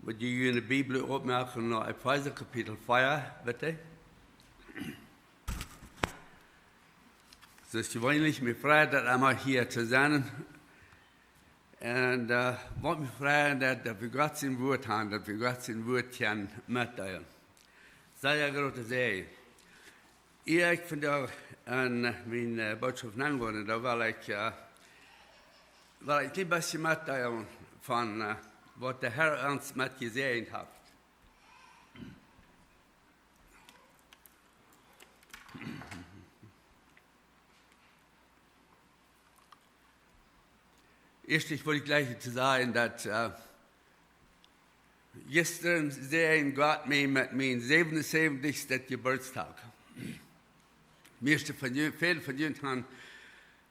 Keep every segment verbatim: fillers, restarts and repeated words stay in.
Woa jie june Bibel opmoaken no Efeesa Kapitel vea, bitte? Soo aus jeweenlich, mie freit daut emma hia to sennen. Un, äh, waut mie freit, daut, daut wie Gott sien Wuat haben, daut wie Gott sien Wuat kjennen metdeelen. Sea groote Säajen. Ea ekj vondoag aun, äh, miene, äh, Botschaft aungonen, dan well ekj, äh, well ekj een kjlien bät metdeelen von, äh, waut de Herr ons met jesäajent haft. Ieescht, ekj well jlikj to sajen daut, äh, jistren säajend Gott mie met mien säwenunsäwentichsten Jeburtsdach. Mieeschte von ju-, väl von junt haben,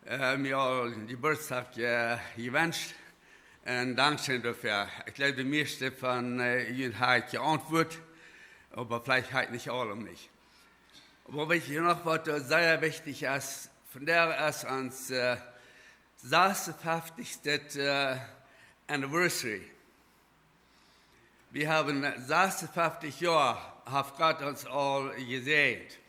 äh, mie aul Jeburtsdach, äh, jewenscht. Un dankscheen doafäa. Ekj jleew, de mieeschte von, äh, junt hab ekj jeauntwuat, oba veleicht hab ekj nich aule nich. Oba weet jie noch, waut doa sea wichtich es? Vondoag es ons, äh, sasuffeftich, äh, Anniversary. Wie haben sasuffeftich Joa, haft Gott ons aul jesäajent.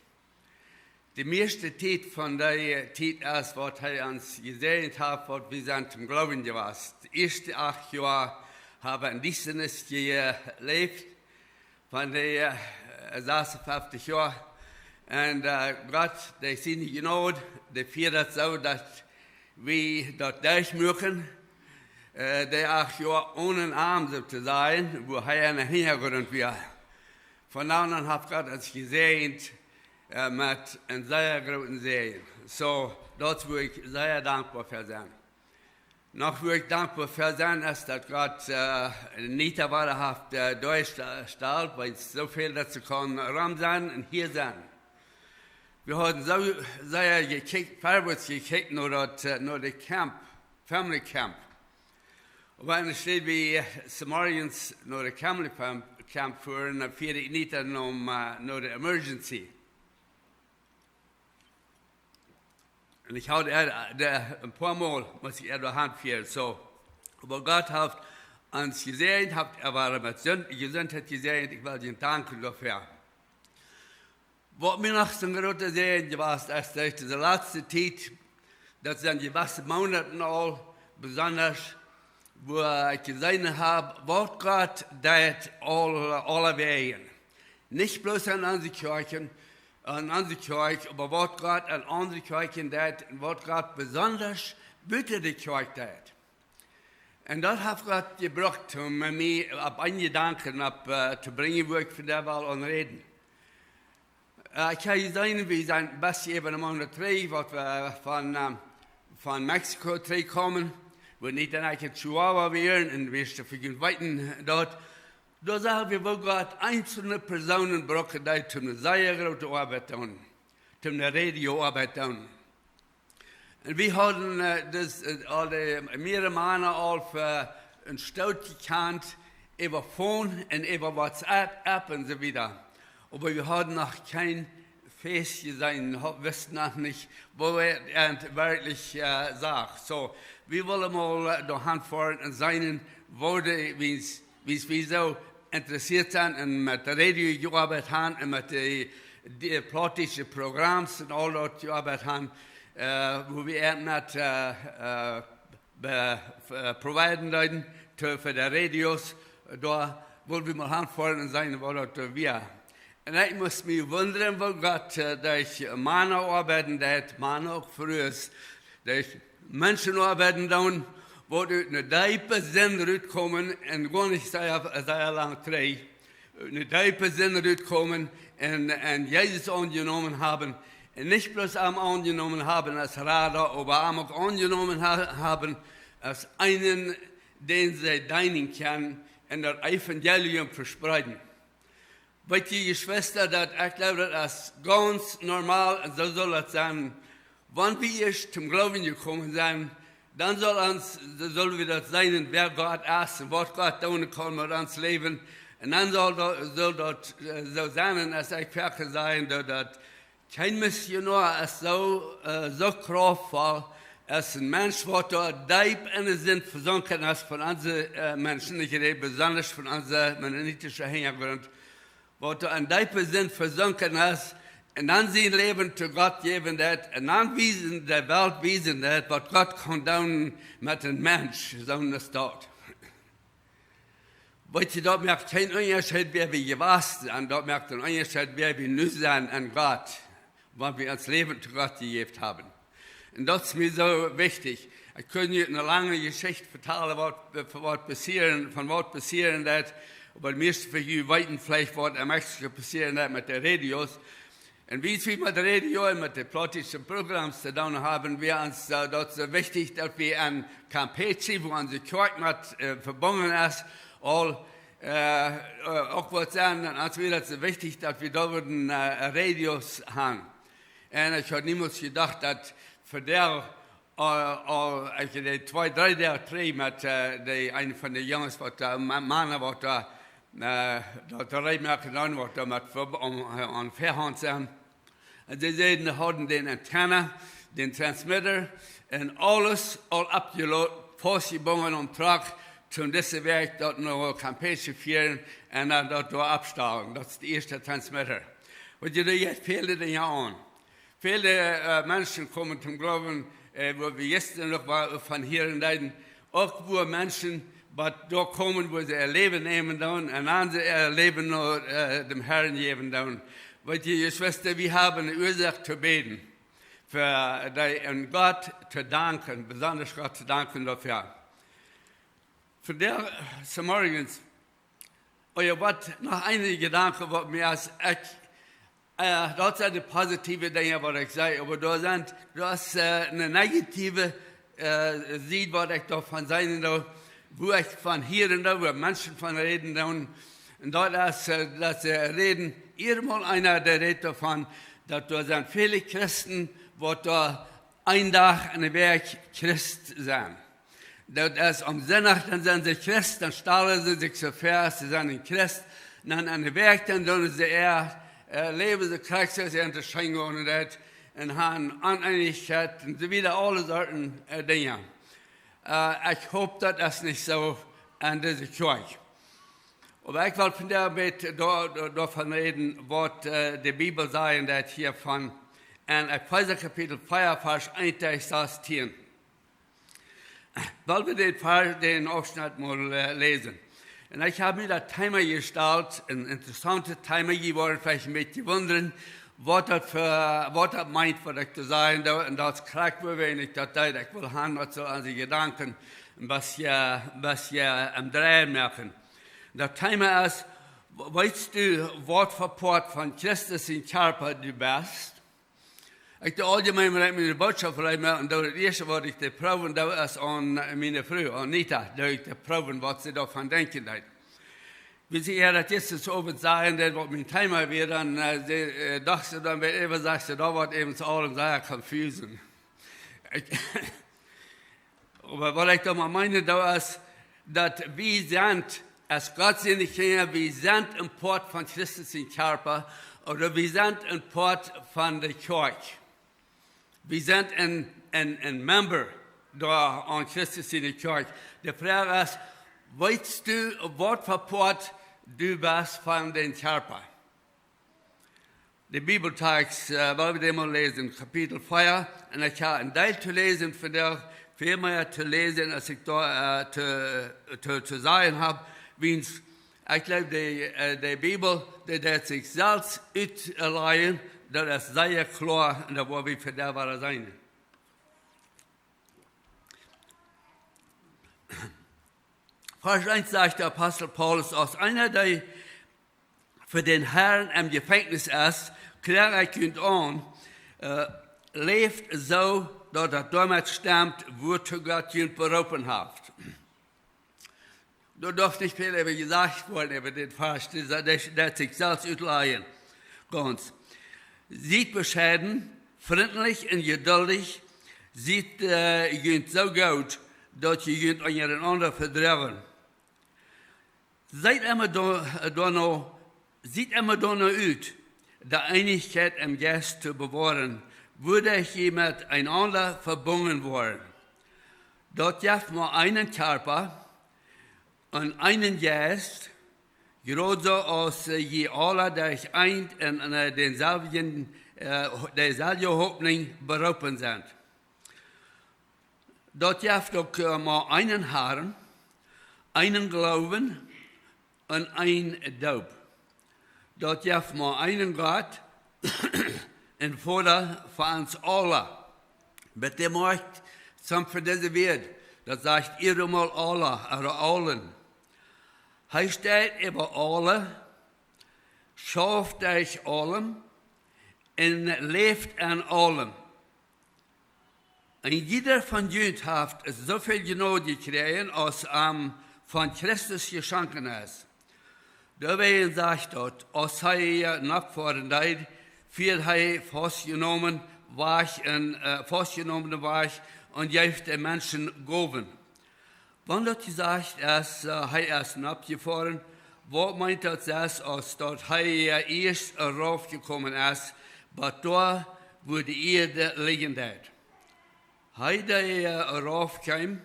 De mieeschte Tiet von dee Tiet es, waut hee ons jesäajent haft, waut wie sent toom Gloowen jewast. De ieeschte acht Joa hab wie en Diestanis jeläft, von de, äh, sasuffeftich Joa. Un, äh, Gott, derch siene Jnod, dee fieed daut soo, daut wie daut derchmuaken, äh, dee acht Joa onen am, soo to sajen, wua hee em Hinjagrunt wia. Von doa aun haft Gott ons jesäajent, äh, met een sea grooten Säajen. Soo, doa woa ekj sea dankboa fa sennen. Noch woa ekj dankboa fa sennen, es daut Gott, äh, Nita wada haft, äh, derchjestalt, wiels soo väl daut see kaun rom sennen un hia sennen. Wie hauden soo sea jekjikjt, verwoats jekjikjt no daut, äh, no de Camp, Family Camp. Oba enne Städ wie zemorjes no de Family Camp, Camp fuaren, dan fieed ekj Nita no, äh, no de Emergency. Un ekj haud äa, äh, de, een poa Mol must ekj äa doahan fieren, soo. Oba Gott haft ons jesäajent, haft äa wada met Sünd-, Jesuntheit jesäajent, ekj well junt danken doafäa. Waut mie noch soon groota Säajen jewast es, derch dise latste Tiet, daut sent jewesse Moonaten aul, besonda, wua ekj jeseenen hab, waut Gott deit aul, aulewäajen. Nich bloos aun onse Kjoakjen, aun onse Kjoakj, oba waut Gott aun onse Kjoakjen deit un waut Gott besonda buta de Kjoakj deit. Un daut haft Gott jebrukt, om mie opp een Jedanken opp, äh, to brinjen, wua ekj vondoag well aun räden. Äh, ekj hab jeseenen, wie sent een bät äwa een Moonat trigj, waut wie von, äh, von Mexiko trigjkjeemen, wua Nita un ekj en Chihuahua wieren, un wie ieescht fa junt weeten daut, doa sagen wie, woo Gott eenzelne Persoonen brucken deed, om eene sea groote Oabeit to doonen, om eene Radiooabeit to doonen. Un wie hauden, äh, daut, äh, aul de, mearere Moonat aul fa een Stoot jekjant, äwa Phone un äwa WhatsApp, App un soo wieda. Oba wie hauden noch kjeen Face jeseenen, ha-, wisten noch nich, woo et werkjlich, äh, sach. Soo, wie wellen mol, äh, doahan foaren un seenen, woo de, wiels wiels wie soo interessieet sent un met Radio jeoabeit haben un met de, de plautdietsche Programms un aul daut jeoabeit haben, äh, wua wie äant met, äh, äh, be-, äh, providen deeden to, fa de Radios, doa wullen wie mol hanfoaren un seenen, woo daut, äh, wia. Un ekj must mie wundren, woo Gott, äh, derch Mana oabeiden deed, Mana uk Frues, derch Menschen oabeiden doonen, waut ut eene deepe Sind rutkomen un goanich sea, sea lang trigj, ut eene deepe Sind rutkomen un, un Jesus aunjenomen haben. Un nich bloos am aunjenomen haben aus Rada, oba am uk aunjenomen ha-, haben aus eenen, dän see deenen kjennen un daut Evangelium vespreeden. Weet jie, Jeschwista, daut, ekj jleew, daut es gaunz normal un soo saul daut sennen. Wan wie ieescht toom Gloowen jekomen sent, dan saul ons, dan sell wie daut seenen, wäa Gott es un waut Gott doonen kaun met ons Läwen. Un dan saul daut, saul daut, äh, soo sennen, aus ekj foaken saj, daut, daut kjeen Missionoa es soo, äh, soo kraftvoll Es een Mensch, waut doa deep enne Sind vesunken es, von onse, äh, Menschen, ekj räd besonda von onse mennonitische Hinjagrunt, waut doa enne deepe Sind vesunken es, un dan sien Läwen to Gott jäwen deed, un dan wiesen, de Welt wiesen deed, waut Gott kaun doonen met een Mensch, soo aus daut. Weet jie, daut moakt kjeen Unjascheet, wäa wie jewast sent, daut moakt een Unjascheet, wäa wie nu sent aun Gott, wan wie ons Läwen to Gott jejäft haben. Un daut es mie soo wichtich. Ekj kunn junt eene lange Jeschicht vetalen, waut, waut passieren, von waut passieren deed, oba de mieeschte von junt weeten veleicht, waut en Mexiko passieren deed met de Radios. Un wiels wie met Radio un met de plautdietsche Programms to doonen haben, wia ons, äh, daut soo wichtich, daut wie en Campeche, wua onse Kjoakj met, äh, vebungen es, aul, äh, äh, uk waut sent, un ons wia daut soo wichtich, daut wie doa wudden, äh, Radios han. Un ekj haud niemols jedocht, daut fa dee aul, aul, ekj deed twee, dree Doag trigj met, äh, dee, eena von de Junges, waut doa, Ma-, Mana, waut doa, äh, daut Reed moaken, dan waut doa met, om, äh, aun Väahaunt sent. Un see säden, see hauden dän Antenna, dän Transmitter un aules aul oppjeloden, faustjebungen aum Truck, toom dise Wäakj daut no Campeche fieren un dan daut doa oppstalen. Daut es de ieeschte Transmitter. Waut jie doa, jie fälden dee jo aun. Väle, äh, Menschen komen toom Gloowen, äh, wua wie jistren noch wa-, von hieren deeden, uk wua Menschen waut doa komen, wua see äa Läwen nämen doonen un dan see äa Läwen no, äh, däm Herrn jäwen doonen. Weet jie, Jeschwista, wie haben eene Uasoak to bäden, fa dee un Gott to danken, besonda Gott to danken doafäa. Vondoag, äh, zemorjes, oh jo, waut noch een Jedanke, waut mie aus ekj, äh, daut sent de positive Dinja, waut ekj saj, oba doa sent, doa es, äh, eene negative, äh, Sied, waut ekj doavon seenen doo, wua ekj von hieren doo, wua Menschen von räden doonen. Un daut es, äh, daut see räden, hia mol eena, dee rät doavon, daut doa sent väle Christen, waut doa een Dach enne Wäakj Christ sent. Daut es aum Sindach, dan sent see Christ, dan stalen see sikj soo väa, see sent een Christ. Dan enne Wäakj, dan doonen see äa, äh, läwen see krakjt soo aus an de Schengel un daut, un han Oneenichkjeit un soo wieda, aule Sorten, äh, Dinja. Äh, ekj hop, daut es nich soo aun dise Kjoakj. Oba ekj well vondoag een bät doa, doa, doavon räden, waut, äh, de Bibel sajen deit hiavon. En Efeesa Kapitel vea, Varsch eent bat sastieen. Well wie dän Varsch, dän Aufschnett mol, äh, läsen. Un ekj hab mie daut Thema jestalt, een interessauntet Thema, jie woaren veleicht een bät wundren, waut daut fa, waut daut meent, waut ekj to sajen doo, un daut es krakjt, woo wie daut deeden. Ekj well han, daut saul onse Jedanken een bät, een bät aum Dreien moaken. Daut Thema es, weetst du, waut fa Poat von Christus sien Kjarpa du best? Ekj doo auljemeen, wan ekj miene Bootschoft veleicht moak, un daut ieeschte, waut ekj doo proowen, daut es aun miene Fru, Anita, doo ekj doo proowen, waut see doavon denkjen deed. Wan ekj äa daut jistren Owent säd, daut waut mien Thema wia, dan, äh, see, äh, docht see, dan wia äwa, sajcht see, daut woat äwent aulem sea confusing. Ekj, oba waut ekj doamet meen, daut es, daut wie sent, aus Gott siene Kjinja, wie sent een Poat von Christus sien Kjarpa, ooda wie sent een Poat von de Kjoakj. Wie sent een, een, een Member doa aun Christus siene Kjoakj. De Froag es, weetst du, waut fa Poat du best von dän Kjarpa? De Bibeltext, äh, well wie dän mol läsen, Kapitel vea, un ekj hab een Deel to läsen, vondoag väl mea to läsen, aus ekj doa, äh, to, to, to sajen hab, wiels ekj jleew, de, äh, de Bibel, dee deit sikj selfst utlajen, daut es sea kloa, un daut woa wie vondoag wada seenen. Varsch eent sajcht de Apostel Paulus, aus eena, dee fa dän Herrn em Jefenkjnis es, kjlea ekj junt aun, äh, läft soo, daut daut doamet stemt, wuatoo Gott junt beroopen haft. Doa darf nich väl äwa jesajcht woaren äwa dit Varsch, dee, dee, dee sikj selfst utlajen. Gaunz. Siet bescheiden, frintlich un jeduldich, siet, äh, junt soo goot, daut jie junt unjarenaunda vedroagen. Seet emma doa-, doano, siet emma doano ut, de Eenichkjeit em Jeist to bewoaren, wuaderch jie met eenaunda vebungen woaren. Daut jeft mau eenen Kjarpa un eenen Jeist, jrod soo aus, äh, jie aula derch eent enn, äh, dänselwjen, äh, deeselwje Hopninj beroopen sent. Daut jeft uk, äh, mau eenen Harn, eenen Gloowen un een Doop. Daut jeft mau eenen Gott un Voda von ons aula. Met dee moakt, samt fa dise Welt, daut sajcht hee mau aula, ooda aulen. Hee steit äwa aule, schauft derch aulem un läft enn aulem. Un jieda von junt haft soo väl Jnod jekjräajen, aus am von Christus jeschonken es. Doawäajen sajcht daut, aus hee nopp foaren deed, fieed hee faustjenomen wajch un, äh, faustjenomen wajch un jeef de Menschen Gowen. Wan daut jesajcht es, äh, hee es nopp jefoaren, waut meent daut sest, aus daut hee, äh, ieescht rauf jekomen es, bat doa, wua de Ieed lidjen deed? Hee, dee, äh, rauf kjeem,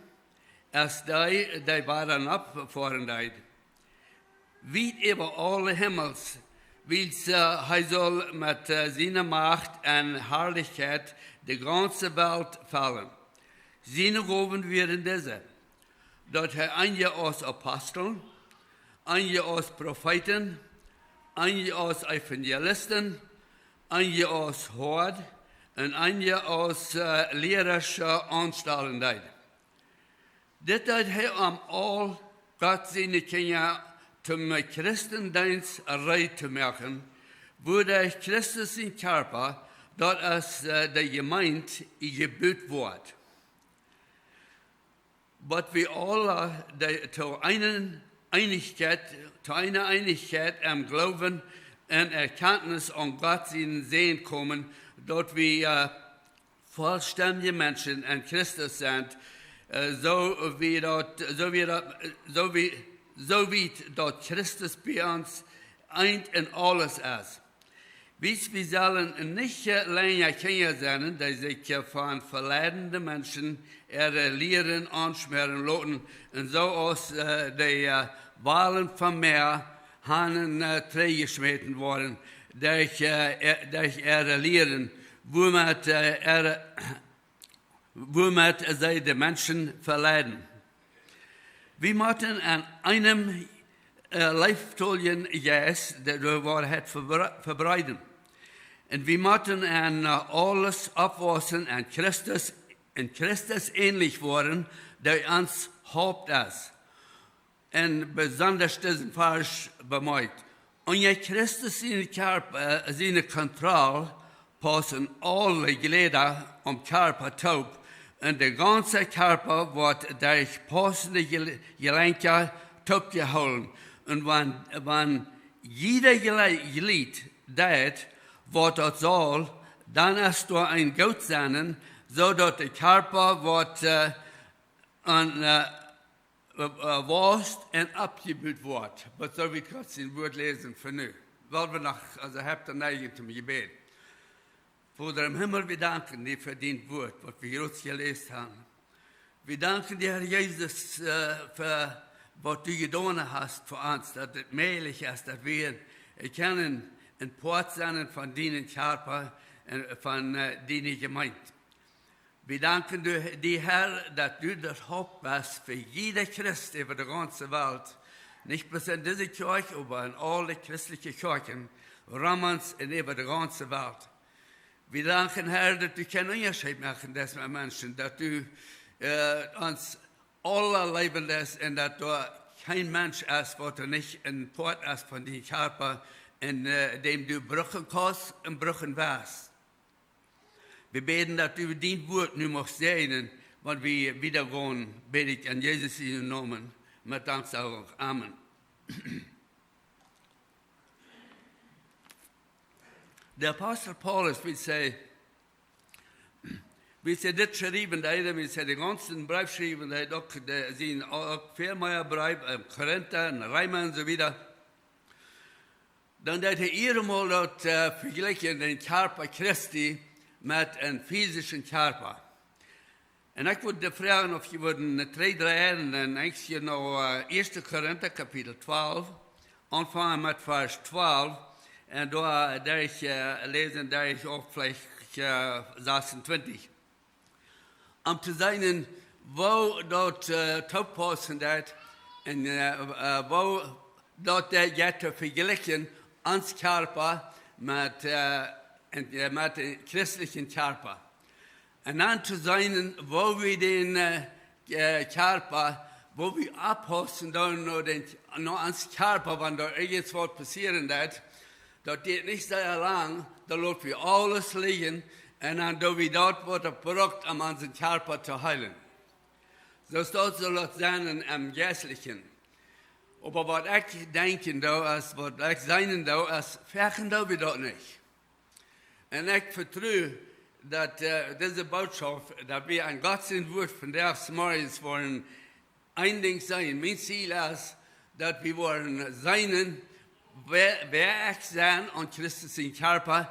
es dee, dee wada nopp foaren deed, wiet äwa aule Himmels, wiels, äh, hee sull met, äh, siene Macht un Harlichkjeit de gaunze Welt fellen. Siene Gowen wieren dise: daut hee eenje aus Aposteln, eenje aus Profeeten, eenje aus Evangelisten, eenje aus Hoad un eenje aus, äh, Liera aunstalen deed. Dit deed hee, om aul Gott siene Kjinja toom Christendeenst reed to moaken, wuaderch Christus sien Kjarpa, daut es, äh, de Jemeent, jebut woat. Bat wie aula de, to eene Eenichkjeit, to eene Eenichkjeit em Gloowen un Erkjantnis aun Gott sienen Sän komen, daut wie, äh, vollstendje Menschen enn Christus sent, äh, soo wie daut, soo wie daut, äh, soo wie, soo wiet daut Christus bie ons eent enn aules es. Wiels wie sellen nich, äh, lenja Kjinja sennen, dee sikj, äh, von veleidende Menschen äare Lieren aunschmäaren loten, un soo aus, äh, de, äh, Walen vom Mäa hannen, äh, trigjjeschmäten woaren, derch, äh, ä-, derch äare Lieren, wuamet, äh, äare, wuamet see de Menschen veleiden. Wie motten aun eenem, äh, leeftoljen Jeist de, de Woarheit vebre-, vebreeden. Un wie motten aun, äh, aules oppwaussen, aun Christus, aun Christus änlich woaren, dee ons Haupt es. Un besondasch disen Varsch bemoakt. Unja Christus siene Kjarpa, äh, siene Kontroll paussen aule Jlieda aum Kjarpa toop, un de gaunze Kjarpa woat derch paussende Jel-, Jelenkja toopjehoolen. Un wan, wan jieda Jele-, Jlied deit, waut daut saul, dan es doa een Gootsennen, soo daut de Kjarpa woat, äh, aun, äh, äh, äh, waust un oppjebut woat. Waut sell wie Gott sien Wort läsen fa nu? Well wie noch, aulsoo, haft de Neigung toom Jebäd. Voda em Himmel, wie danken die fa dien Wort, waut wie jrod jeläst haben. Wie danken die, Herr Jesus, äh, fa waut du jedonen hast fa ons, daut et mäajlich es, daut wie, äh, kjennen een Poat sennen von dienen Kjarpa un von, äh, diene Jemeent. Wie danken die, die, Herr, daut du daut Haupt best fa jieda Christ äwa de gaunze Welt. Nich bloos enn dise Kjoakj, oba enn aule christelje Kjoakjen, rom ons un äwa de gaunze Welt. Wie danken, Herr, daut du kjeen Unjascheet moaken deist met Menschen, daut du, äh, ons aula leewen deist un daut doa kjeen Mensch es, waut doa nich een Poat es von dien Kjarpa, enn, äh, däm du brucken kaust un brucken woascht. Wie bäden, daut du dien Wort nu muchst säajnen, wan wie wieda gonen, bäd ekj enn Jesus sienen Nomen, met Danksagung. Amen. De Apostel Paulus, wiels hee, wiels hee dit schriewen deed, wiels hee dän gaunzen Breef schriewen deed, uk de, sien, uk väl mea Breef, äh, Korinta un Reema un soo wieda. Dan deed hee hia mol daut, äh, vejlikjen, dän Kjarpa Christi, met een physischen Kjarpa. Un ekj wudd die froagen, auf jie wudden trigj dreien un enkje no äh, Ieeschte Korinta Kapitel twalf, aunfangen met Varsch twalf, un doa, doa ekj äh, läsen, doa ekj uk veleicht äh, sasuntwintich. Om to seenen, woo daut äh, toopaussen deit un äh, äh, woo daut deit to vejlikjen ons Kjarpa met, äh, en, äh, met een christlichen Kjarpa. Un dan to seenen, woo wie dän äh, äh, Kjarpa, woo wie oppaussen doonen no, dän, no ons Kjarpa, wan doa irjent waut passieren deit, daut deit nich sea lang, dan lot wie aules lijen un dan doo wie daut, waut et brukt, om onsen Kjarpa to heelen. Soo es daut, sull daut sennen em Jeistlichen. Oba waut ekj denkjen doo, es, waut ekj seenen doo, es, foaken doo wie daut nich. Un ekj vetru, daut äh, dise Bootschoft, daut wie aun Gott sien Wuat vondoag zemorjes woaren een Dinkj seenen. Mien Ziel es, daut wie woaren seenen, wäa, wäa ekj sie aun Christus sien Kjarpa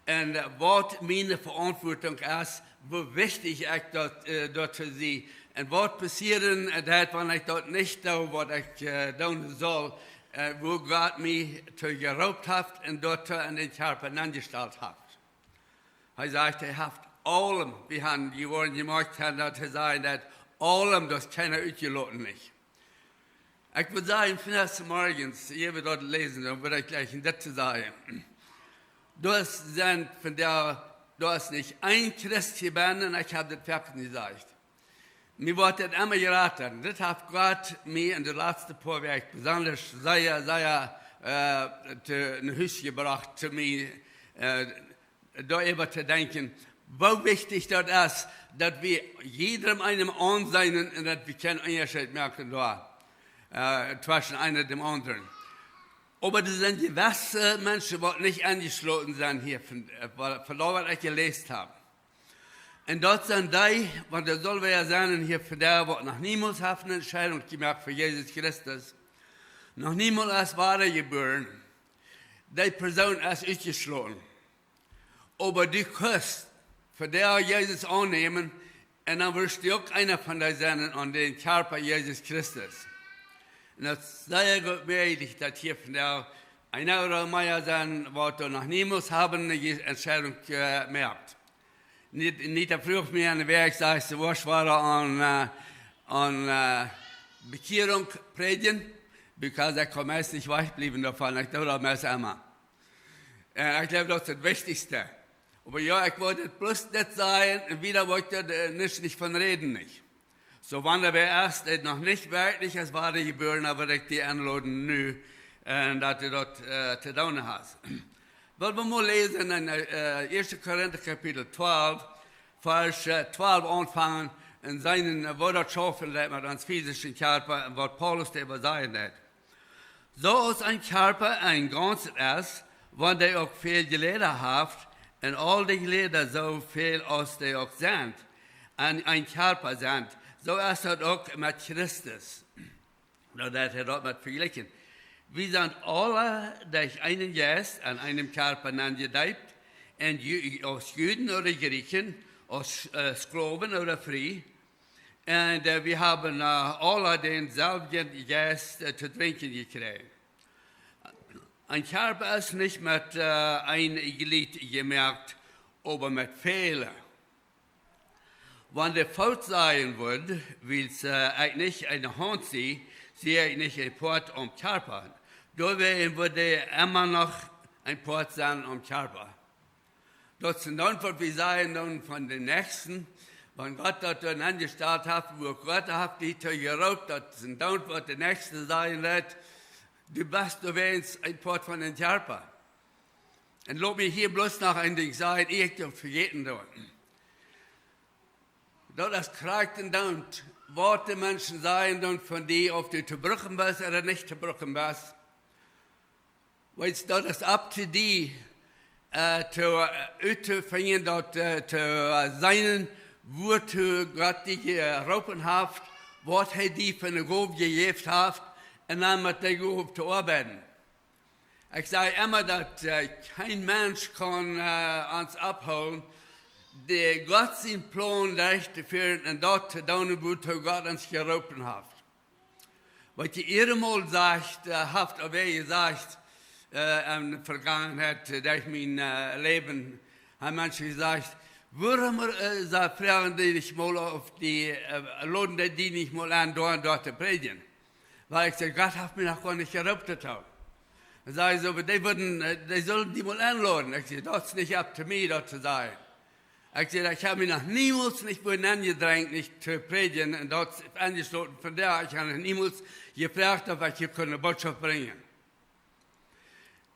un äh, waut miene Veauntwuatunk es, woo wichtich ekj daut, äh, daut to seenen. Un waut passieren äh, deit, wan ekj daut nich doo, waut ekj äh, doonen saul, äh, woo Gott mie to jeroopt haft un daut to en dän Kjarpa nenjestalt haft. Hee sajcht, hee haft aulem, wie haben die Woaren jemoakt, haben daut hee säd, daut aulem, daut es kjeena utjeloten nich. Ekj wudd sajen, vondoag zemorjes, jie woaren daut läsen, dan wudd ekj jlikj dit to sajen. Doa es, sent vondoag, doa es nich een Christ hia bennen, un ekj hab dit foaken jesajcht. Mie woat dit emma jrata. Dit haft Gott mie en de latste poa Wäakj besonda sea, sea äh, to, no Hus jebrocht, to mie äh, doaräwa to denkjen, woo wichtich daut es, daut wie jiedrem eenem aunseenen un daut wie kjeenen Unjascheet moaken doa äh, tweschen eena däm aundren. Oba doa sent jewesse Menschen, waut nich enjeschloten sent hia, von, äh, von doa, waut ekj jeläst hab. Un daut sent dee, wan doa sull wäa sennen hia vondoag, waut noch niemols haft eene Entscheidunk jemoakt fa Jesus Christus, noch niemols es wadajebuaren, dee Persoon es utjeschloten. Oba du kaust vondoag Jesus aunnämen un dan woascht du uk eena von dee sennen aun dän Kjarpa Jesus Christus. Un daut es sea goot mäajlich, daut hia vondoag eena ooda mea sent, waut doa noch niemols haben eene Entscheidunk äh, jemoakt. Nita, Nita fruach mie aun de Wäakj, sajcht see, woascht wada aun, äh, aun äh, Bekjierunk prädjen, because ekj kaun meist nich wajchbliewen doavon, ekj doo daut meist emma. Un ekj jleew, daut es daut Wichtichste. Oba jo, ekj wull dit bloos dit sajen, un wieda wull ekj doa äh, nich, nich von räden, nich. Soo, wan wäa es, dee noch nich werkjlich es wadajebuaren, dan wudd ekj die enloden nu, un daut du daut äh, to doonen hast. Well wie mol läsen en äh, Ieeschte Korinta Kapitel twalf, Varsch äh, twalf aunfangen un seenen, äh, woo daut schaufen deit met ons physischen Kjarpa un waut Paulus doaräwa sajen deit. Soo aus een Kjarpa een Gaunzet es, wan dee uk väl Jläda haft, un aul de Jläda soo väl aus dee uk sent, aun een Kjarpa sent, soo es daut uk met Christus. Doa deit hee daut met vejlikjen. Wie sent aule derch eenen Jeist aun eenem Kjarpa nenjedeept, un Ju-, aus Juden ooda Jrieken, aus äh, Sklowen ooda frie. Un äh, wie haben äh, aule dänselwjen Jeist äh, to drinkjen jekjräajen. Een Kjarpa es nich met äh, een Jliet jemoakt, oba met väle. Wan de Foot sajen wudd, wiels äh, ekj nich eene Haunt sie, sie ekj nich een Poat aum Kjarpa. Doawäajen wudd hee emma noch een Poat sennen aum Kjarpa. Daut es dan, waut wie sajen dan von dän Näakjsten, wan Gott daut doa nenjestalt haft, woo Gott haft die to jeroopt, daut es dan, waut de Näakjste sajen woat, du best doawäajen een Poat von dän Kjarpa. Un lot mie hia bloos noch een Dinkj sajen, ea ekj daut vejäten doo. Daut es krakjt dan, waut de Menschen sajen dan von die, auf du to brucken best ooda nich to brucken best. Weetst, daut es up to die, äh, to, äh, uttofinjen, daut äh, to äh, seenen, wuatoo Gott die jeroopen haft, waut hee die fa eene Gow jejäft haft, un dan met dee Gow to oabeiden. Ekj saj emma, daut äh, kjeen Mensch kaun äh, ons ophoolen, de Gott sien Plon derchtofieren un daut to doonen, wuatoo Gott ons jeroopen haft. Waut jie ieescht mol sajcht, äh, haft, oba jie sajcht, äh, enne Vergangenheit, äh, derch mien, äh, Läwen, haben Menschen jesajcht: "Wuarom, äh, sa-, froagen dee nich mol, auf dee, äh, loden dee, dee nich mol en, doa un doa to prädjen?" Wiels ekj säd: "Gott haft mie noch goanich jeroopt doatoo." Dan säden see: "Oba dee wudden, äh, dee sullen die mol enloden." Ekj säd: "Daut es nich opp to mie, daut to sajen." Ekj säd: "Ekj hab mie noch niemols nich wua nenjedrenjt, nich to prädjen, un daut es enjeschloten von doa. Ekj hab noch niemols jefroacht, auf ekj hia kunn eene Botschaft brinjen."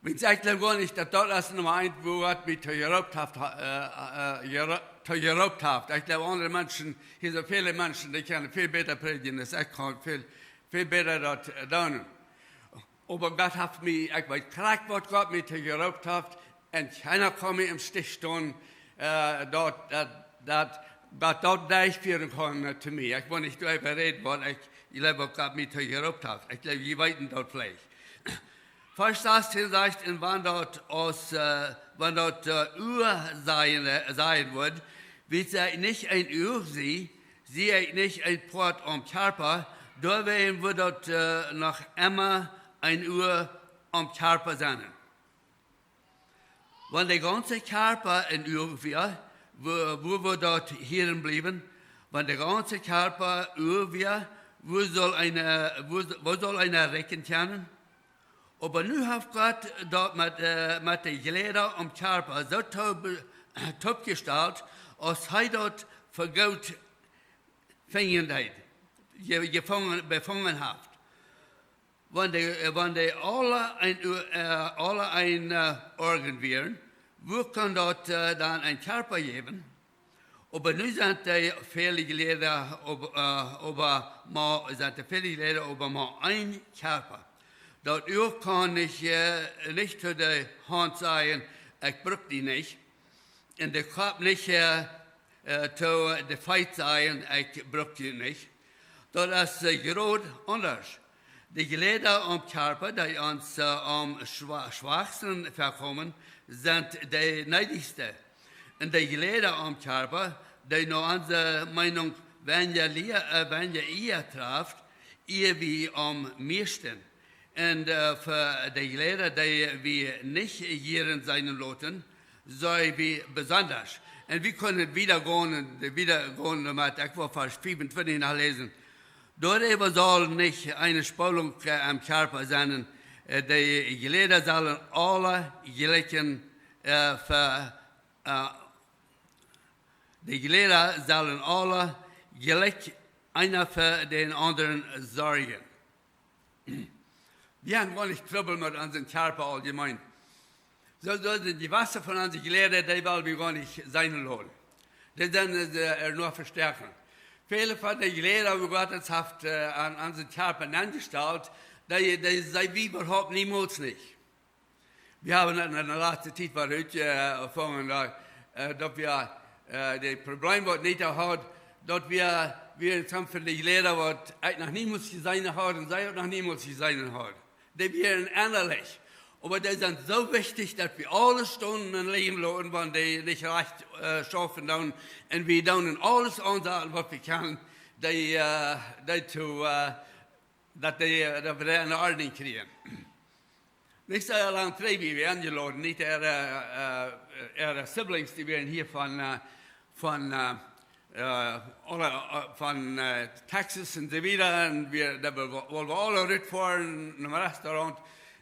Wiels ekj jleew goanich, daut daut es Numma eent, wua Gott mie to jeroopt haft, äh, äh, jero-, to jeroopt haft. Ekj jleew, aundre Menschen, hia sent väle Menschen, dee kjennen väl bäta prädjen, aus ekj kaun väl, väl bäta daut, äh, doonen. Oba Gott haft mie, ekj weet krakjt, waut Gott mie to jeroopt haft, un kjeena kaun mie em Stich stonen, äh, daut, daut, daut, daut daut derchfieren kaun, äh, to mie. Ekj well nich doaräwa räden, waut ekj jleew, waut Gott mie to jeroopt haft. Ekj jleew, jie weeten daut veleicht. Varsch sastieen sajcht: "Un wan daut aus, äh, wan daut, äh, Ua sajen, äh, sajen wudd, wiels ekj nich een Uag sie, sie ekj nich een Poat aum Kjarpa, doawäajen wudd daut, äh, noch emma een Ua aum Kjarpa sennen." Wan de gaunze Kjarpa een Uag wia, wua, wua wudd daut hia bliewen? Wan de gaunze Kjarpa Uag wia, wua saul eene, wua, wua saul eena rikjen kjennen? Oba nu haft Gott daut met, äh, met de Jläda aum Kjarpa soo toop-, toopjestalt, aus hee daut fa goot finjen deed, je-, jefungen, befungen haft. Wan dee, äh, wan dee aula een, äh, aula een, äh, Organ wieren, woo kunn daut, äh, dan een Kjarpa jäwen? Oba nu sent dee väle Jläda, oba, äh, oba mau, sent dee väle Jläda, oba mau een Kjarpa. Daut Uag kaun nich, äh, nich to de Haunt sajen: "Ekj bruk die nich." Un de Kopp nich, äh, äh, to de Feet sajen: "Ekj bruk die nich." Daut es, äh, groot aundasch. De Jläda aum Kjarpa, dee ons, äh, aum schwa-, schwaksten väakomen, sent de needichste. Un de Jläda aum Kjarpa, dee no onse Meenunk weinja Lia-, äh, weinja Ea traft, ea wie aum mieeschten. Un, äh, fa de Jläda, dee wie nich jieren sennen loten, soo wie besondasch. Un wie kjennen wieda gonen, de wieda gonen met, ekj well Varsch fiefuntwintich noch läsen. Doaräwa saul nich eene Spolunk, äh, aum Kjarpa sennen, äh, de Jläda sellen aula jlikj, äh, fa, äh, de Jläda sellen aula jlikj eena fa dän aundren sorjen. Wie haben goanich Trubbel met onsen Kjarpa auljemein. Soo, soo de jewesse von onse Jläda, dee well wie goanich sennen loten. Dee sent, äh, doa noch vestoaken. Väle von de Jläda, wua Gott ons haft, äh, aun, aun onsen Kjarpa aunjestalt, dee, dee see wie äwahaupt niemols nich. Wie haben en, en de latste Tiet waut rut, äh, jefungen, daut, äh, daut wie, äh, daut Problem waut Nita haud, daut wie, wie en soone von de Jläda waut ekj noch niemols jeseenen haud un see uk noch niemols jeseenen haud. Dee wieren ennalich. Oba dee sent soo wichtich, daut wie aules doonen un läwen loten, wan dee nich rajcht, äh, schaufen doonen. Un wie doonen aules aunsaten, waut wie kjennen, dee, äh, dee to, äh, daut dee, daut wie dee enne Ordnunk kjrieen. Nich soo lang trigj wia wie enjeloden, Nita äare, äh, äare Siblings, dee wieren hia von, äh, von, äh, äh, aule, äh, von, äh, Texas un soo wieda. Un wie, doa wo-, wullen wie aule rutfoaren no een Restaurant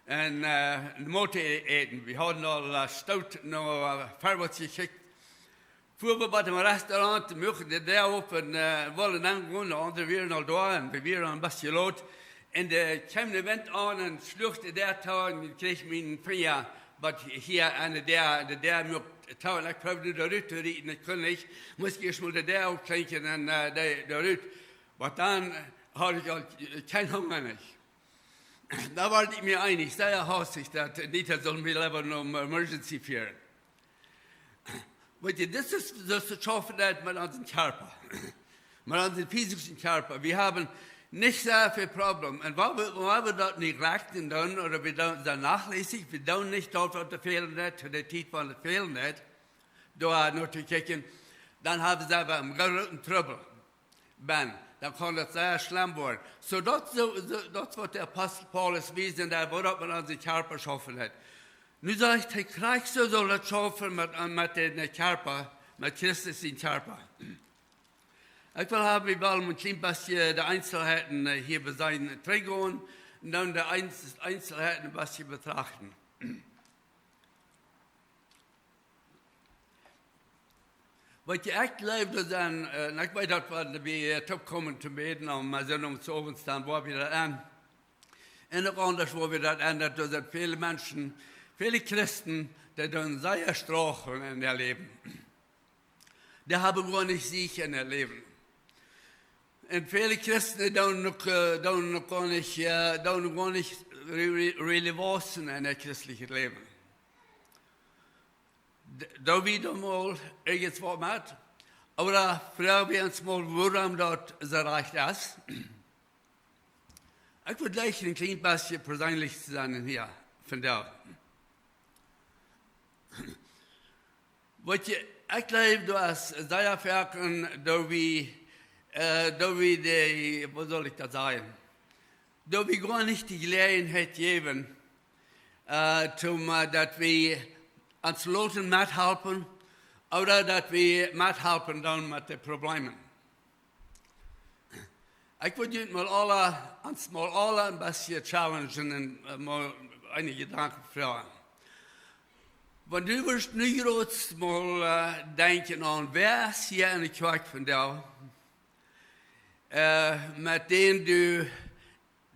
un, äh, een Moot äten. Wie hauden aul, äh, Stoot no, äh, Fairbanks jekjikjt. Fuaren wie bie daut Restaurant, muaken de Däa op un, äh, wullen nenn gonen, de aundre wieren aul doa un wie wieren aul een bät lot. Un doa kjeem de Wint aun un schluach de Däa too un ekj kjrieech mienen Finja bat hia aun de Däa, de Däa muak too un ekj proowd doa rut to rieten, ekj kunn nich, must ieescht mol de Däa opklinkjen un, äh, doa, doa rut. Oba dan haud ekj aul kjeen Hunga nich. Doa wort ekj mie eenich, sea haustich, daut Nita sull mie leewa no Emergency foaren. Weet jie, dit es, dit es waut schaufen deit met onsen Kjarpa. Met onsen physischen Kjarpa. Wie haben nich sea väl Problem. Un wan wie, wan wie daut nich rajcht doonen, ooda wie doonen, sent nolässich, wie doonen nich daut, waut doa fälen deit, to de Tiet, wan et fälen deit, doa no to kjikjen, dan haben see wada een grooten Trubbel. Ben, dan kaun daut sea schlemm woaren. Soo daut, soo, soo, daut waut de Apostel Paulus wiest, daut woat met onse Kjarpa schaufen. Nu sajcht hee, krakjt soo saul daut schaufen met, met dän Kjarpa, met Christus sienen Kjarpa. Ekj well hia, wie wellen een kjlien bät de Eenzelheiten, äh, hia bie sien trigjgonen un dan de Eenz-, Eenzelheiten een bät betrachten. Waut ekj jleew, daut sent, äh, un ekj weet daut, wan wie, äh, toopkomen to bäden, om, äh, Sindach to Owent dan, woo wie daut aun. Un uk aundasch, woo wie daut aun, daut doa sent väle Menschen, väle Christen, dee doonen sea strugglen en äa Läwen. Dee haben goanich Sieg en äa Läwen. Un väle Christen, dee doonen uk, äh, doonen uk goanich, äh, doonen goanich re-, re-, really wausen en äa christeljet Läwen. D-, doo wie doa mol irjent waut met? Ooda froag wie ons mol, wuarom daut soo rajcht es? Ekj well jlikj een kjlien bät perseenlich sennen hia vondoag. Waut jie, ekj jleew, daut es sea foaken, daut wie, äh, daut wie de, woo saul ekj daut sajen? Daut wie goanich de Jeläajenheit jäwen, äh, toom, äh, daut wie ons loten methalpen, ooda daut wie methalpen dan met de Problemen. Ekj wull junt mol aule, ons mol aule een bät challengen un, äh, mol eenje Jedanken froagen. Wan du wurscht nu jrod mol, äh, denkjen aun, wäa es hia en de Kjoakj vondoag, äh, met däm du,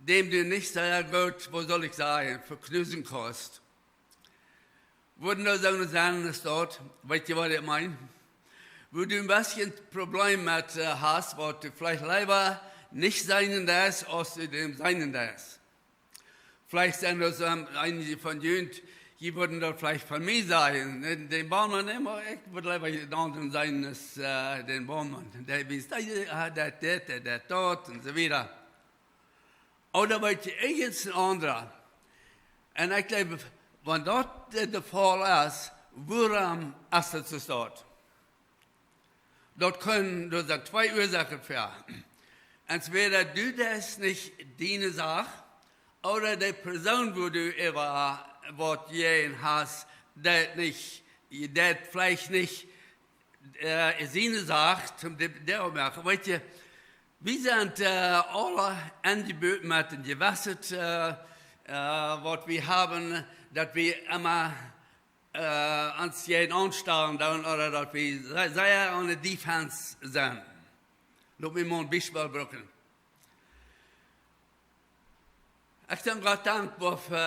däm du nich sea goot, woo saul ekj sajen, veknusen kaust? Wudden doa soone sennen aus daut, weet jie, waut ekj meen? Wua du een bät een Problem met, äh, hast, waut du veleicht leewa nich seenen deist, aus du däm seenen deist. Veleicht sent doa soo eenje von junt, dee wudden daut veleicht von mie sajen. Dän, dän Baumaun, nä, mau ekj wudd leewa dän aundren seenen aus, äh, dän Baumaun. Dee wiest, äh, daut, daut, daut, daut, daut un soo wieda. Ooda weet jie, irjent een aundra. Un ekj jleew, wan daut de, de Faul es, wuarom es daut soo? Daut kjennen, doa sent twee Uasoaken fa. Entwäda du deist nich diene Sach, ooda de Persoon, wua du äwa waut jäajen hast, deit nich, deit veleicht nich, äh, siene Sach, toom de, de moaken. Weet jie, wie sent, äh, aule enjebut met een jewesset, äh, äh, waut wie haben, daut wie emma, äh, ons jäajen aunstalen doonen, ooda daut wie se-, sea aun de Defense sent. Lot mie mol een Biespel brucken. Ekj sie Gott dankboa fa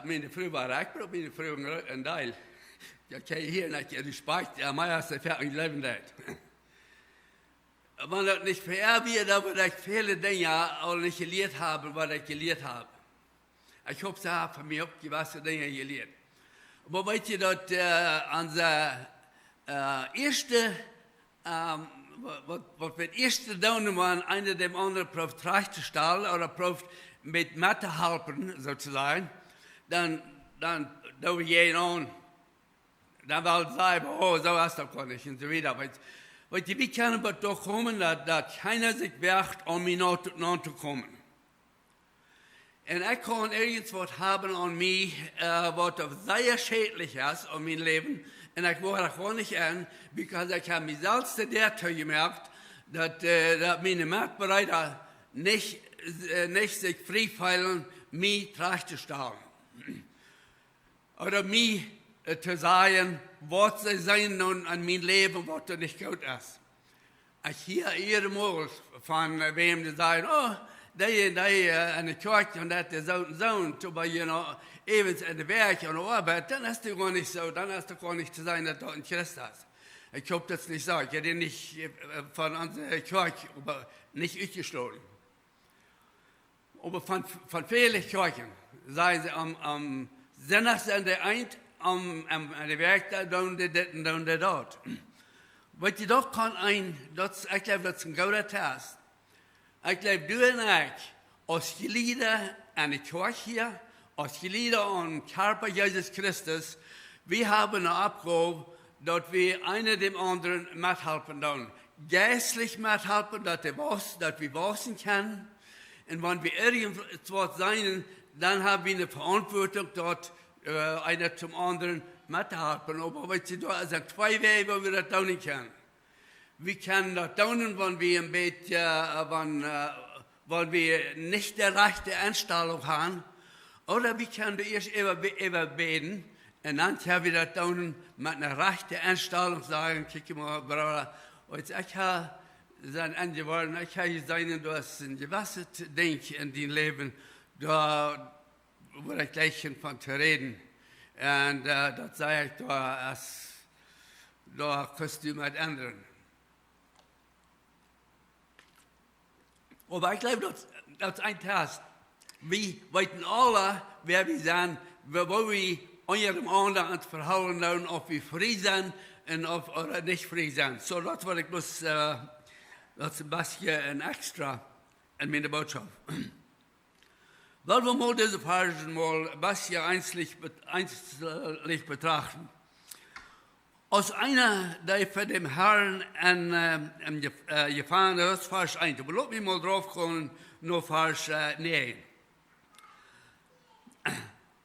miene Fru, oba ekj bruck miene Fru een, een Deel. Jo, ekj hab hia nich Respekt, jo, mau aus see fa een Läwen deit. Wan daut nich fa äa wia, dan wudd ekj väle Dinja aul nich jelieet haben, waut ekj jelieet hab. Ekj hop, see haft von mie uk jewesse Dinja jelieet. Oba weet jie daut, äh, aun de, äh, ieeschte Ähm, wa-, waut, waut wie daut ieeschte doonen, wan eena däm aundren prooft trajcht to stalen ooda prooft met, met to halpen, soo to sajen, dan, dan doo wie jäajen aun. Dan well wie sajen, oh, soo es daut goanich un soo wieda. Weet, weet jie, wie kjennen bat doa komen, daut, daut kjeena sikj woagt, om mie no to, no to komen. Un ekj kaun irjent waut haben aun mie, äh, waut sea schädlich es aun mien Läwen. Un ekj woa doa goanich aun, because ekj hab mie selfst de Däa toojemoakt, daut, äh, daut miene Metbreeda nich, äh, nich sikj frie feelen, mie trajcht to stalen. Ooda mie, äh, to sajen, waut see seenen nu aun mien Läwen, waut doa nich goot es. Ekj hia jieda Morjen von, äh, wäm dee sajen, oh, dee, dee, äh, enne Kjoakj un daut dee soo un soo, oba, you know, äwent enne Wäakj aun de Oabeit, dan es daut goanich soo, dan es daut goanich to seenen, daut daut een Christ es. Ekj hop, daut es nich soo. Ekj hab dee nich, äh, von onse Kjoakj, oba nich utjeschloten. Oba von, von väle Kjoakjen, sajen see, aum, aum Sindach sent dee eent, aum, aum, aun de Wäakj, doa doonen dee dit un doonen dee daut. Weet jie, daut kaun een, daut es, ekj jleew, daut es een gooda Test. Ekj jleew, du un ekj, aus Jlieda aun de Kjoakj hia, aus Jlieda aum Kjarpa Jesus Christus, wie haben eene Oppgow, daut wie eena däm aundren methalpen doonen. Jeistlich methalpen, daut dee waus-, daut wie wausen kjennen. Un wan wie irjentwaut seenen, dan hab wie eene Veauntwuatunk, daut, äh, eena toom aundren mettohalpen. Oba weet jie, doa sent twee Wäaj, woo wie daut doonen kjennen. Wie kjennen daut doonen, wan wie een bät, äh, wan, äh, wan wie nich de rajchte Enstalunk haben. Ooda wie kjennen ieescht äwa, äwa bäden un dan kjenn wie daut doonen met eene rajchte Enstalunk, sajen: "Kjikj mol, Brooda, aus ekj hia sie enjeworden, ekj hab jeseenen, du hast een jewesset Dinkj en dien Läwen, doa wudd ekj jlikj von to räden. Un, äh, daut saj ekj, doa es, doa kaust du met endren." Oba ekj jleew, daut, daut es een Test. Wie weeten aule, wäa wie sent, woo, woo wie unjarenaunda ons vehoolen doonen, auf wie frie sent un auf, ooda nich frie sent. Soo, daut wull ekj bloos, äh, daut es een bät een extra en miene Botschaft. Well wie mol dise Varsch mol een bät eenzeln bet-, eenzeln betrachten. Aus eena, dee fa däm Harn en, äh, em Jef-, äh, Jefangenen es, Varsch eent. Oba lot mie mol drauf komen, no Varsch, äh, näajen.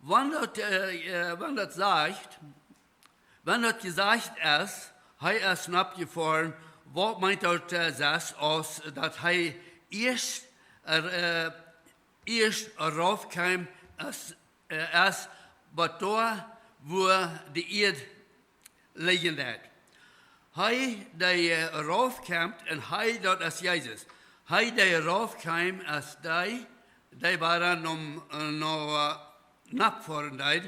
Wan daut, äh, äh, wan daut sajcht, wan daut jesajcht es, hee es nopp jefoaren, waut meent daut, äh, sest, aus daut hee ieescht, äh, ieescht rauf kjeem, es, äh, es, waut doa, wua de Ieed lijen deed. Hee, dee, äh, rauf kjemt, un hee, daut es Jesus. Hee, dee rauf kjeem, es dee, dee wada no, äh, no, äh, nopp foaren deed,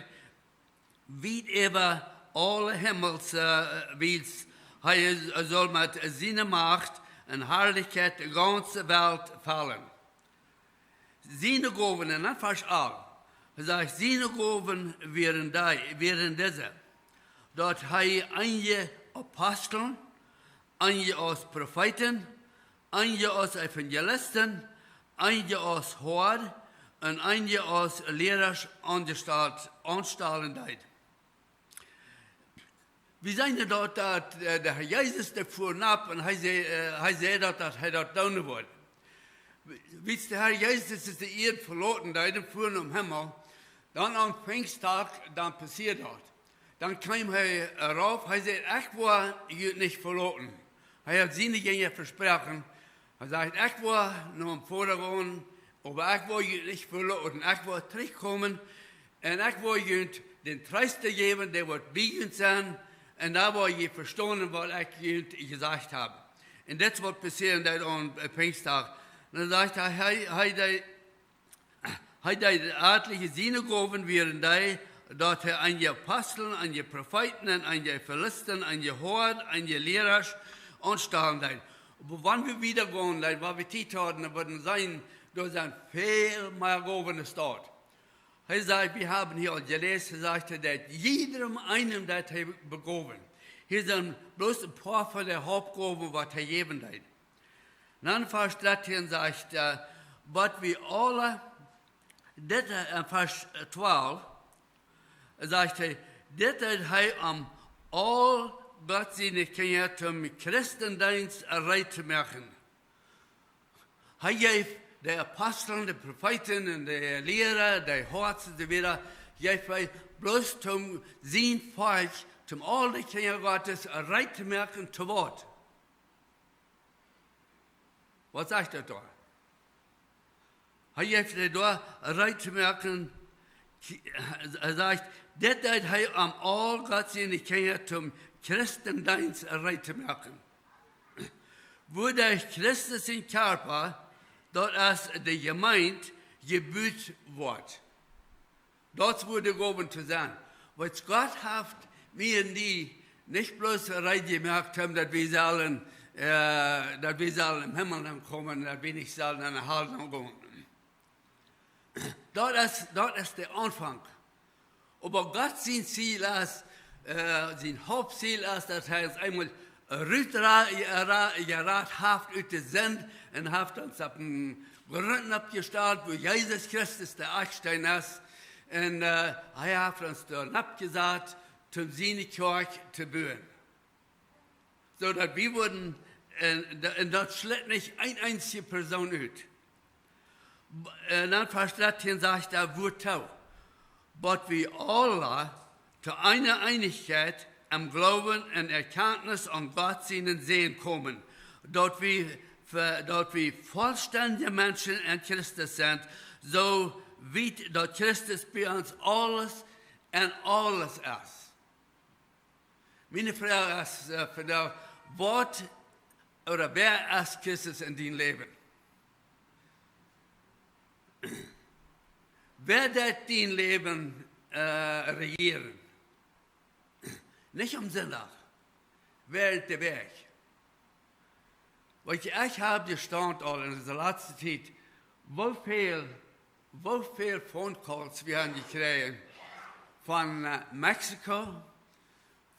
wiet äwa aule Himmels, äh, wiels hee saul met siene Macht un Harlichkjeit de gaunze Welt fellen. Siene Gowen, un dan Varsch alf, sajcht, siene Gowen wieren dee, wieren dise, daut hee eenje Apostel, eenje aus Profeeten, eenje aus Evangelisten, eenje aus Hoad un eenje aus Liera aunjestalt, aunstalen deed. Wie seenen daut, daut, äh, de Herr Jesus, dee fua nopp un hee säd, äh, hee säd daut, daut hee daut doonen wudd. Wiels de Herr Jesus de Ieed veloten deed un fua nom Himmel, dan aum Pinjstdach, dan passieed daut. Dan kjeem hee, äh, rauf, hee säd: "Ekj woa junt nich veloten." Hee haud siene Jinja vesproaken, hee sajcht: "Ekj woa nom Voda gonen, oba ekj woa junt nich veloten. Ekj woa trigjkomen un ekj woa junt dän Treesta jäwen, dee woat bie junt sennen. Un dan woa jie vestonen, waut ekj junt jesajcht hab." Un dit es waut passieed deed aum, äh, Pinjstdach. Dan sajcht hee, hee, hee deed, hee deed etliche, siene Gowen wieren dee, daut hee eenje Apostel, eenje Profeeten un eenje Evangelisten, eenje Hoad, eenje Liera aunstalen deed. Oba wan wie wieda gonen, dan, wan wie Tiet haben, dan wudden wie seenen, doa sent väl mea Gowen aus daut. Hee sajcht, wie haben hia aul jeläsen, hee sajcht, hee deed jiedem eenen, daut hee begowen. Hia sent bloos een poa von de Hauptgowen, waut hee jäwen deed. Dan Varsch dartieen sajcht, äh, waut wie aule, dit, äh, Varsch twalf, sajcht hee, dit deed hee om aul Gott siene Kjinja toom Christendeenst reed to moaken. Hee jeef de Apostel, de Profeeten un de Liera, de Hoads un soo wieda, jeef hee bloos toom sien Volkj, toom aul de Kjinja Gottes reed to moaken to waut? Waut sajcht daut doa? Hee jeef dee doa reed to moaken, hee sajcht, dit deed hee om aul Gott siene Kjinja toom Christendeenst reed to moaken. Wuaderch Christus sien Kjarpa, daut es de Jemeent, jebut woat. Daut es wua de Gowen to sennen. Wiels Gott haft mie un die nich bloos reed jemoakt, om daut wie sellen, äh, daut wie sellen em Himmel aunkomen, daut wie nich sellen enne Hal gonen. Daut es, daut es de Aunfank. Oba Gott sien Ziel es, äh, sien Hauptziel es, daut hee ons eemol rut ra-, ra-, jerat haft ut de Sind un haft ons opp een Grunt oppjestalt, wua Jesus Christus de Akjsteen es. Un, äh, hee haft ons doa oppjesat, om siene Kjoakj to buen. Soo daut wie wudden, un, un daut schlitt nich eene eensje Persoon ut. B-, un dan Varsch dartieen sajcht hee: Wuatoo? Bat wie aula to eene Eenichkjeit em Gloowen un Erkjantnis aun Gott sienen Sän komen, daut wie, daut wie vollstendje Menschen en Christus sent, soo wiet daut Christus bie ons aules en aules es. Miene Froag es, äh, vondoag: Waut ooda wäa es Christus en dien Läwen? Wäa deit dien Läwen, äh, rejieren? Nich aum Sindach. Wäa es de Wajch? Weetst, ekj hab jestaunt aul en dise latste Tiet, woo väl, woo väl Phone Calls wie haben jekjräajen von, äh, Mexiko,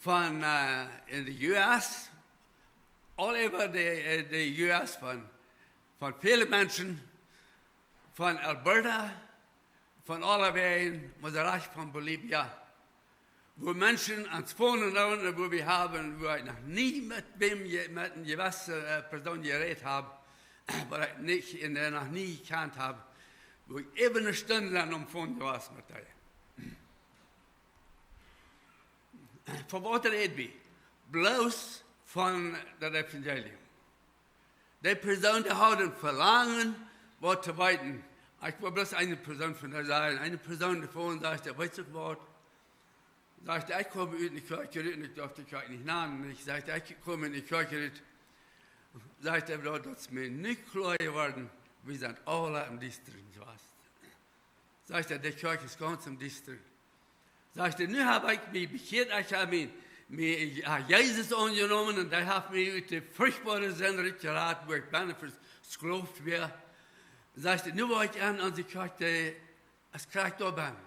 von, äh, en de U S, all over de, äh, de U S, von, von väle Menschen, von Alberta, von aule Wäaj, mau soo rajcht von Bolivia, woo Menschen aun Phone doonen, woo wie haben, woo ekj noch nie met wäm je-, met eene jewesse, äh, Persoon jerät hab, waut ekj nich en, äh, noch nie jekjant hab, woo ekj äwa eene Stund lang aum Phone wia met dee. Von waut räd wie? Bloos von daut Evangelium. Dee Persoon, dee haud een Velangen, waut to weeten. Ekj well bloos eene Persoon von doa sajen. Eene Persoon doavon sajcht: Weetst du waut? Sajcht hee: Ekj kom ut eene Kjoakj rut, un ekj darf de Kjoakj nich nanen. Ekj, sajcht hee, ekj kom ut eene Kjoakj rut. Sajcht hee: Daut, daut es mie nu kloa jeworden, wie sent aula em Diestren jewast. Sajcht hee: De Kjoakj es gaunz em Diestren. Sajcht hee: Nu hab ekj mie bekjieet, ekj hab mie, mie, äh, Jesus aunjenomen, un dee haft mie ut de furchtboare Sind rutjerat, wua ekj benne vesklooft wia. Sajcht hee: Nu woa ekj en onse Kjoakj, dee es krakjt doa benne.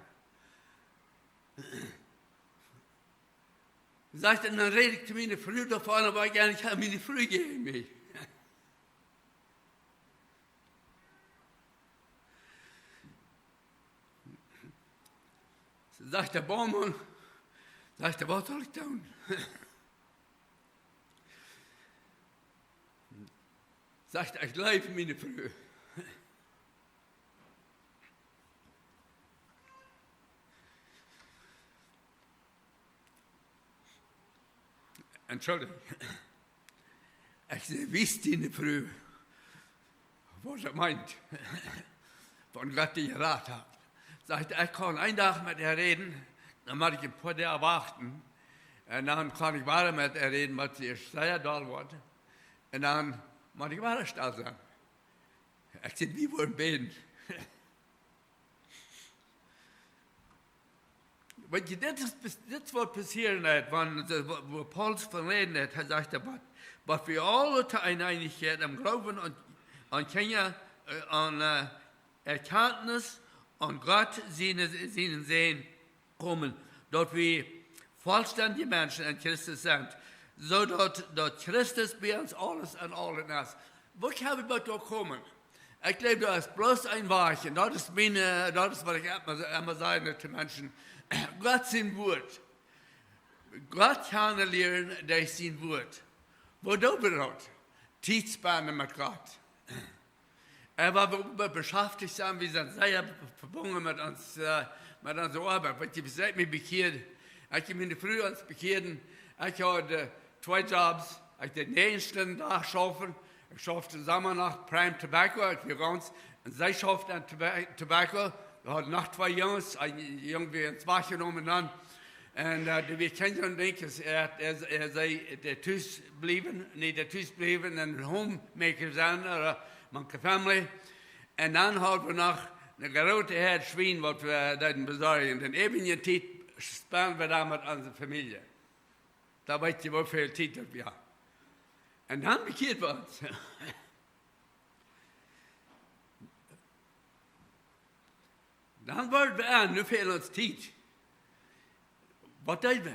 Sajcht hee: Dan räd ekj to miene Fru doavon, oba ekj, ekj hab miene Fru jäajen mie. Sajcht de Baumaun, sajcht hee: Waut saul ekj doonen? Sajcht hee: Ekj leew miene Fru. Entschuldigung. Ekj säd: Wies diene Fru, waut daut meent, von Gott die jerat haft. Sajcht hee: Ekj kaun eenen Dach met äa räden, dan mott ekj een poa Doag wachten. Un dan kaun ekj wada met äa räden, waut see sea doll woat. Un dan mott ekj wada stell sennen. Ekj säd: Wie woaren bäden. Weetst du, dit es, dit es waut passieren deit, wan, wua, wua Paulus von räden deit. Hee sajcht: Bat, bat wie aula to eene Eenichkjeit em Gloowen un, un Kjenna, äh, un, äh, Erkjantnis aun Gott siene, sienen Sän komen, daut wie vollstendje Menschen en Christus sent, soo daut, daut Christus bie ons aules en aulen es. Woo kjenn wie bat doa komen? Ekj jleew, doa es bloos een Wajch, un daut es mien, äh, daut es waut ekj emma, emma saj to Menschen. Gott sien Wuat. Gott kjanen lieren derch sien Wuat. Woo doo wie daut? Tiet spenden met Gott. Äh, wan wie, wie beschäftigt sent, wie sent sea vebungen met ons, äh, met onse Oabeit. Weetst du, wie ekj mie bekjieed, ekj un miene Fru ons bekjieeden, ekj haud, äh, twee Jobs. Ekj deed näajen Stunden Dach schaufen. Ekj schauft em Somma noch Prime Tobacco, ekj wia gaunz. Un see schauft aun Toba-, Tobacco. Wie hauden noch twee Junges, een Jung wort ons wajchjenomen dan. Un, äh, dee wia kjeen soon Dinkj, hee, hee, hee säd, dee tus bliewen, nä, dee tus bliewen un een homemaker sennen, ooda mank de family. Un dan hauden wie noch eene groote Häad Schwien, waut wie deeden besorjen. Dän äwrijen Tiet spenden wie doamet met onse Famielje. Dan weetst du, woo väl Tiet daut wia. Un dan bekjieed wie ons. Dan wort wie aun, nu fält ons Tiet. Waut deed wie?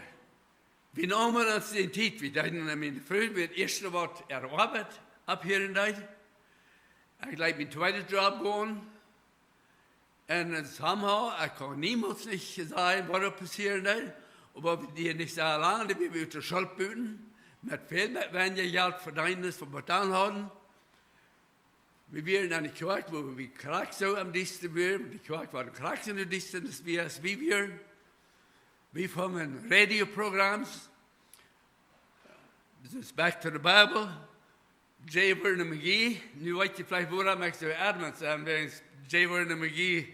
Wie neemen ons de Tiet. Wie deeden, ekj meen, de Fru, wie daut ieeschte waut äare Oabeit aufhieren deed. Ekj leet mienen tweeden Job gonen. Un, äh, somehow, ekj kaun niemols nich sajen, waut doa passieren deed, oba wie deeden nich soo lang, dan wia wie ut de School buten. met väl, met weinja Jelt vedeenen aus wie betan hauden. Wie wieren aun de Kjoakj, wua wie krakjt soo aum dichtsten wieren, de Kjoakj wia krakjt soo aum dichtsten aus wie, aus wie wieren. Wie fungen Radioprogramms, this is Back to the Bible, J. Vernon McGee. Nu weet jie veleicht, wuarom ekj soo adamant sie wäajen J. Vernon McGee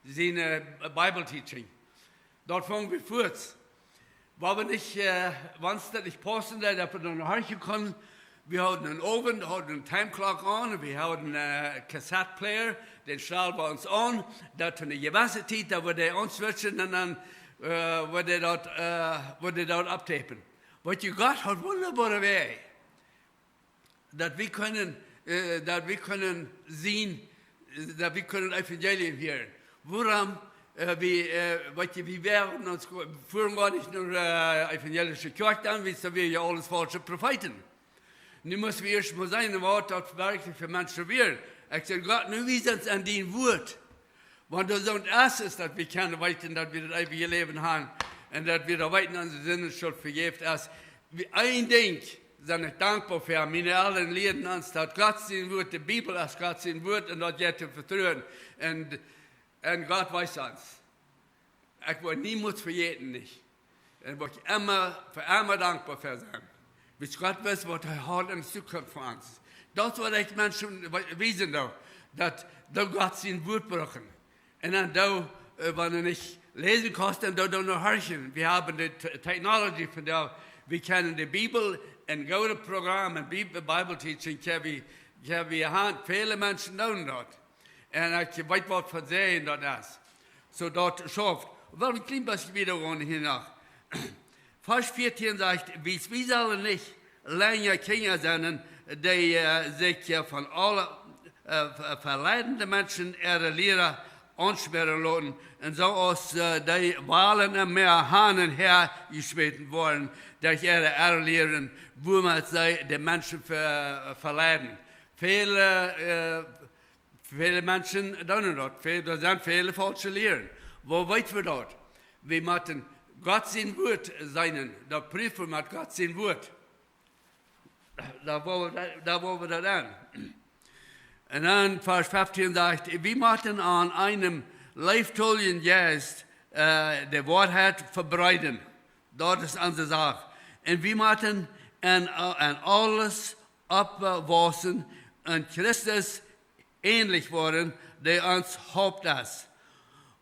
sien, äh, Bible teaching. Daut fungen wie fuaz. Wua wie nich, äh, wan daut nich paussen deed, daut wie dan horchen kunnen. Wie hauden een Owen, hauden een Time Clock aun, wie hauden een, äh, Cassette Player, dän stalden wie ons aun, daut to eene jewesse Tiet, daut wie dee aunswitchen un dan, äh, wort dee daut, äh, wort dee daut auftapen. Waut je Gott haud wundaboare Wäaj, daut wie kunnen, äh, daut wie kunnen seenen, äh, daut wie kunnen Evangelium hieren. Wuarom, äh, wie, äh, waut je, wie wieren ons go-, fuaren goanich no, äh, evangelische Kjoakj aun, wiels daut wia je aules faulsche Profeeten. Nu mott wie ieescht mol seenen, waut daut werkjlich fa Menschen wieren. Ekj saj: Gott, nu wies ons aun dien Wort. Wan doa soont es, es daut wie kjennen weeten, daut wie daut eewje Läwen haben un daut wie daut weeten, onse Sinden Schult vejäft es. Wie, een Dinkj sie ekj dankboa fa, miene Elren lieeden ons, daut Gott sien Wort, de Bibel es Gott sien Wort un daut jeit to vetruen. Un, un Gott wees ons. Ekj woa niemols vejäten, nich. Un woa ekj emma, fa emma dankboa fa sennen. Wiels Gott weet, waut hee haft enne Zukunft fa ons. Daut es, waut ekj Menschen we-, wiesen well, daut, daut Gott sien Wort brucken. Un dan doa, äh, wan du nich läsen kaust, dan doa, doa noch horchen. Wie haben de Te-, Technology von doa, wie kjennen de Bibel en goode Programm, en Bib-, Bible Teaching, kjenn wie, kjenn wie haben, väle Menschen doonen daut. Un ekj weet, waut fa seenen daut es. Soo daut schauft. Well een kjlien bät wieda gonen hia noch. Varsch vieetieen sajcht: Wiels wie sellen nich lenja Kjinja sennen, dee, äh, sikj, äh, von aule, äh, ve-, veleidende Menschen äare Lia aunschmäaren loten, un soo aus, äh, dee Walen em Mäa han un häa jeschmäten woaren, derch äare Errlieren, wuamet see de Menschen ve-, veleiden. Väle, äh, väle Menschen doonen daut. Väl-, doa sent väle faulsche Lieren. Woo weet wie daut? Wie motten Gott sien Wort seenen, daut prüfen met Gott sien Wort. Doa woa wie, doa woa wie daut aun. Un dan Varsch feftieen sajcht: Wie motten aun eenen leeftoljen Jeist, äh, de Woarheit vebreeden. Daut es onse Sach. Un wie motten en, en aules oppwaussen un Christus änlich woaren, dee ons Haupt es.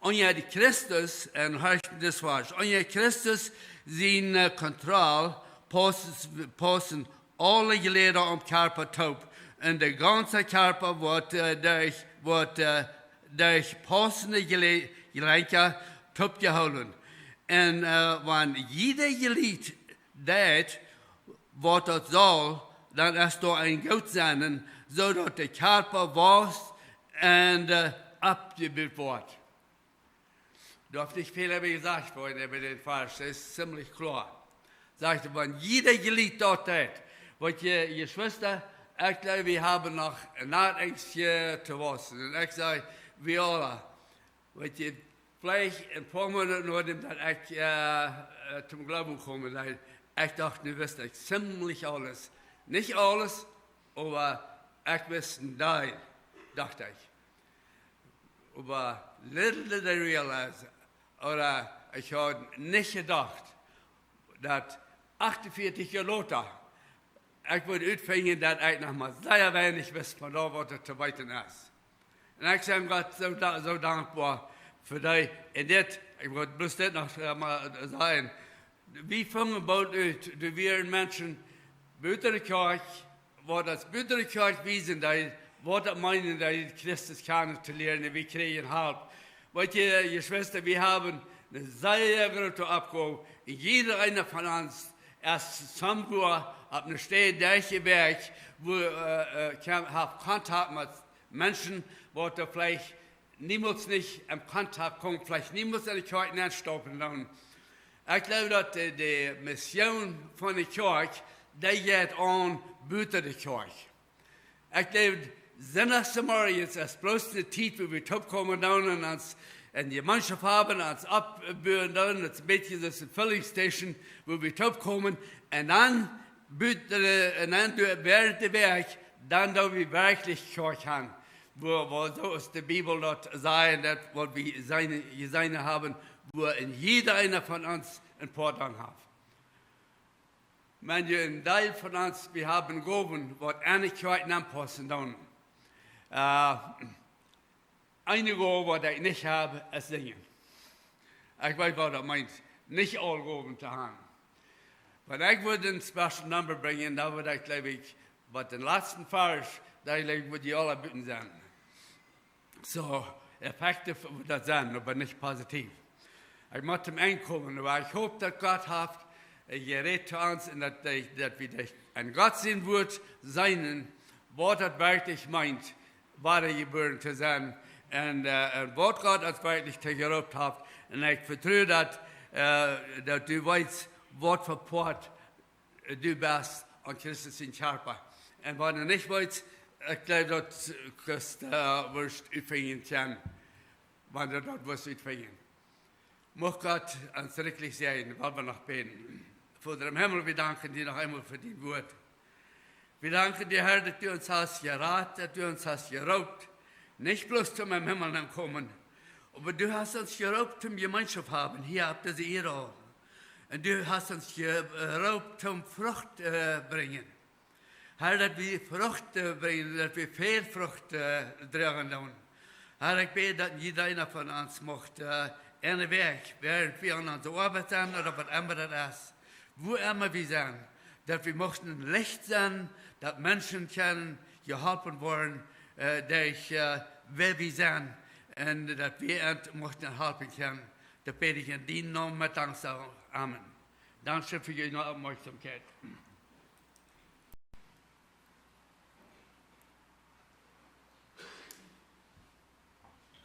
Unja Christus, un horcht dis Varsch, unja Christus siene, äh, Kontroll paussen, paussen aule Jleda aum Kjarpa toop. Un de gaunze Kjarpa woat, äh, derch, woat, äh, derch paussende Jle-, Jelenkja toopjehoolen. Un, äh, wan jieda Jlied deit, waut daut saul, dan es doa een Goot sennen, soo daut de Kjarpa wausst un, äh, oppjebut woat. Doa haft nich väl äwa jesajcht woaren äwa dän Varsch, daut es ziemlich kloa. Sajcht, wan jieda Jlied daut deit, waut je, Jeschwista, ekj jleew, wie haben noch een Enjstje to waussen. Un ekj saj, wie aula, weet jie, veleicht een poa Moonat nodäm daut ekj, äh, äh, toom Gloowen kjeem, daut ekj docht, nu wist ekj ziemlich aules. Nich aules, oba ekj wist een Deel, docht ekj. Oba little did I realize, ooda ekj haud nich jedocht, daut achtunvieetich Joa lota, ekj wudd utfinjen, daut ekj noch mau sea weinich wist von daut, waut doa to weeten es. Un ekj sie Gott soo da-, soo dankboa fa dee. Un dit, ekj wull bloos dit noch, äh, mau sajen. Wie fungen boolt ut, doa wieren Menschen buten de Kjoakj, waut ons buten de Kjoakj wiesen deed, waut daut meenen deed, Christus kjanen to lieren, un wie kjrieejen Help. Weet jie, Jeschwista, wie haben eene sea groote Oppgow. Jieda eena von ons es somewhere opp eene Städ derchjewäacht, wua, äh, äh, kjeem, haft Kontakt met Menschen, waut doa veleicht niemols nich en Kontakt kjeemen, veleicht niemols en de Kjoakj nenstaupen doonen. Ekj jleew, daut de, de Mission von de Kjoakj, dee jeit aun buten de Kjoakj. Ekj jleew, Sindachsmorjes es bloos eene Tiet, wua wie toopkomen doonen un ons en Jemeenschoft haben, ons oppbuen doonen, daut es een bät soo aus eene filling station, wua wie toopkomen. Un dan buten, äh, nenn du während de Wäakj, dan doo wie werkjlich Kjoakj han, wua, wua soo aus de Bibel daut sajcht, daut waut wie seenen, jeseenen haben, wua en jieda eena von ons een Poat aun haft. Wan je een Deel von ons, wie haben Gowen, waut aun de Kjoakj aunpaussen doonen. Äh, eene Gow, waut ekj nich hab, es sinjen. Ekj weet, waut daut meent, nich aul Gowen to han. Wan ekj wudd een special number brinjen, dan wudd ekj, jleew ekj, waut dän latsten Varsch, dan jleew ekj, wudd dee aule buten sennen. Soo effektiv wudd daut sennen, oba nich positiv. Ekj mott toom Enj komen, oba ekj hop, daut Gott haft, äh, jerät to ons un daut, daut, daut wie daut en Gott sien Wort seenen, waut daut werkjlich meent, wadajebuaren to sennen un, äh, un waut Gott ons werkjlich too jeroopt haft. Un ekj vetru daut, äh, daut du weetst, waut fa Poat, äh, du best aun Christus sien Kjarpa. Un wan du nich weetst, ekj jleew, daut kaust, äh, wurscht utfinjen kjennen, wan du daut wurscht utfinjen. Mucht Gott ons rikjlich säajnen, wiels wie noch bäden. Voda em Himmel, wie danken die noch eemol fa dien Wort. Wie danken die, Herr, daut du ons hast jerat, daut du ons hast jeroopt, nich bloos toom em Himmel nenkomen, oba du hast ons jeroopt toom Jemeenschoft haben hia opp dise Ieed. Un du hast ons jeroopt toom Frucht, äh, brinjen. Herr, daut wie Frucht, äh, brinjen, daut wie väl Frucht, äh, droagen doonen. Herr, ekj bäd, daut jieda eena von ons mucht, äh, en de Wäakj, wäarent wie aun onse Oabeit sent ooda waut emma daut es, wua emma wie sent, daut wie muchten Licht sennen, daut Menschen kjennen jeholpen woaren, äh, derch, äh, wäa wie sent, un daut wie an muchten halpen kjennen. Daut bäd ekj en dienen Nomen met Danksagen. Amen. Dankscheen fa june Oppmoakjsomkjeit.